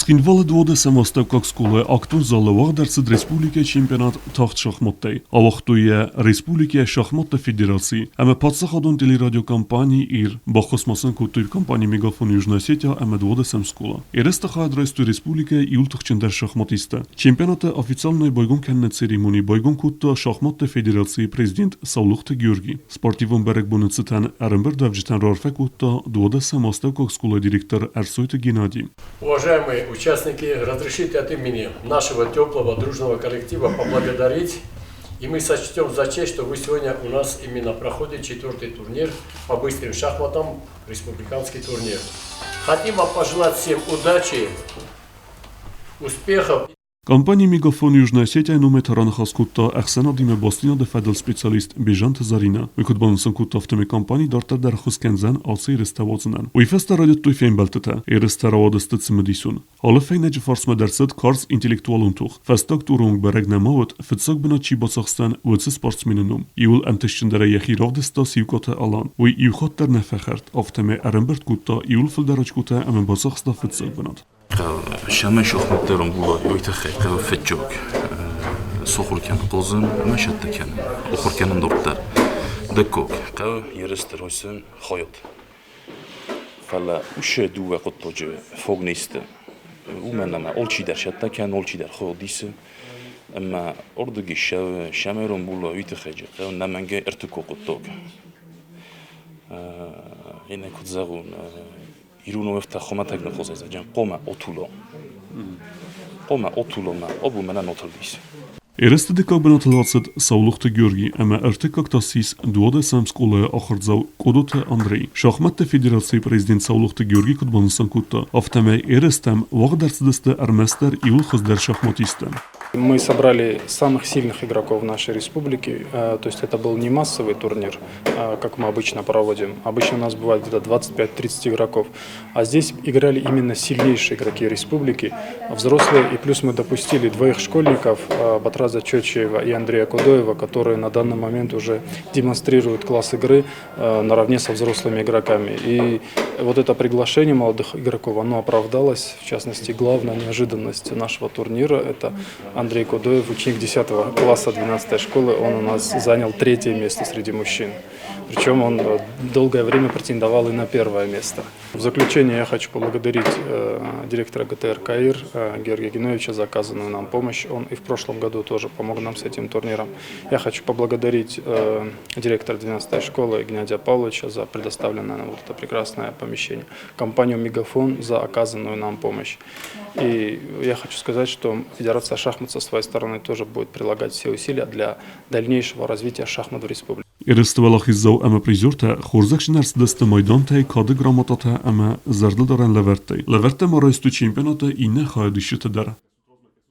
Цхинвалы 12-ӕм астӕуккаг скъолайы актон залы уагъд ӕрцыд республикӕйы чемпионат тагъд шахматтӕй. Ауагътой йӕ республикӕйы шахматты федераци ӕмӕ паддзахадон телерадиокомпани «Ир». Баххуыс ма сын кодтой компани «Мегафон Южная Осетия» ӕмӕ 12-ӕм скъола. Ерысты хайад райстой республикӕйы иууыл тыхджындӕр шахматисттӕ. Чемпионаты официалонӕй байгом кӕныны церемони байгом кодта шахматты федерацийы президент Саулохты Георгий. Спортивон бӕрӕгбоны цытӕн ӕрӕмбырдуӕвджытӕн раарфӕ кодта 12-ӕм астӕуккаг скъолайы директор Ӕрсойты Геннадий. Уважаемые участники, разрешите от имени нашего теплого, дружного коллектива поблагодарить. И мы сочтем за честь, что вы сегодня у нас именно проходит четвертый турнир по быстрым шахматам, республиканский турнир. Хотим вам пожелать всем удачи, успехов. Компани Мегафон Южная Осетия номӕй та раныхас кодта ӕхсӕнадимӕ бастдзинады фӕдыл специалист Бежанты Заринӕ. Уый куыд банысан кодта, афтӕмӕй компани дарддӕр дӕр ӕххуыс кӕндзӕн ацы ерыстӕ уадзынӕн. Уый фӕстӕ райдыдтой фембӕлдтытӕ. Ерыстӕ рауадысты цымыдисон. Алы фӕйнӕджы фарсмӕ дӕр цыд карз интеллектуалон тох. Фӕстаг туры онг бӕрӕг нӕма уыд, фыццаг бынат чи бацахсдзӕн, уыцы спортсмены ном. Иуыл ӕнтыстджындӕрӕй йӕхи равдыста Сиукъаты Алан. Уый иу хатт дӕр нӕ фӕхӕрд, афтӕмӕй ӕрӕмбырд кодта иуыл фылдӕр очкотӕ ӕмӕ бацахста фыццаг бынат. Шамӕ шахматтӕ рамбула, уый тыххӕй хъӕуы фыццаг сахуыр кӕнын хъазын ӕмӕ цӕттӕ кӕнын, ахуыр кӕнын дарддӕр. Дыккаг хъӕуы ерысты райсын хайад. Фӕлӕ уыцы дыууӕ хъуыддаджы фаг не сты. Уымӕн ӕмӕ алчидӕр цӕттӕ кӕны, алчидӕр хайад исы. Ӕмӕ уырдыгӕй Шамӕ рамбула, уый тыххӕй хъӕуы ӕнӕмӕнгӕй ӕртыккаг хъуыддаг. Иннӕ куыд зӕгъон, Ирон ӕвтӕ хуымӕтӕг ныххозӕдзӕджын хъомӕ отуло. Хъомӕ отуло мӕ обу мӕнӕ нотылдис. Ерысты дыккаг бынатыл ацыд Саулохты Георгий ӕмӕ ӕртыккаг та ссис 12-ӕм скъолайы ахуырдзау Къодоты Андрей. Шахмӕтты федерацийы президент Саулохты Георгий куыд банысан кодта, афтӕмӕй ерыстӕм уагъд ӕрцыдысты ӕрмӕстдӕр иуыл хуыздӕр шахматисттӕ. Мы собрали самых сильных игроков нашей республики. То есть это был не массовый турнир, как мы обычно проводим. Обычно у нас бывает где-то 25-30 игроков. А здесь играли именно сильнейшие игроки республики, взрослые. И плюс мы допустили двоих школьников, Батраза Чочиева и Андрея Кудоева, которые на данный момент уже демонстрируют класс игры наравне со взрослыми игроками. И вот это приглашение молодых игроков, оно оправдалось. В частности, главная неожиданность нашего турнира – это Андрей Кудоев, ученик 10 класса 12 школы. Он у нас занял третье место среди мужчин. Причем он долгое время претендовал и на первое место. В заключение я хочу поблагодарить директора ГТРК «Ир» Георгия Геновича за оказанную нам помощь. Он и в прошлом году тоже помог нам с этим турниром. Я хочу поблагодарить директора 12 школы Геннадия Павловича за предоставленное нам вот это прекрасное помещение, компанию «Мегафон» за оказанную нам помощь. И я хочу сказать, что Федерация шахмат со своей стороны тоже будет прилагать все усилия для дальнейшего развития шахмат в республике. Ерысты уӕлахиздзау ӕмӕ призертӕ хорзӕхджын ӕрцыдысты майдантӕй, кады грамотатӕ ӕмӕ зӕрдылдарӕн лӕвӕрттӕй. Лӕвӕрттӕ ма райстой чемпионаты иннӕ хайадисджытӕ дӕр.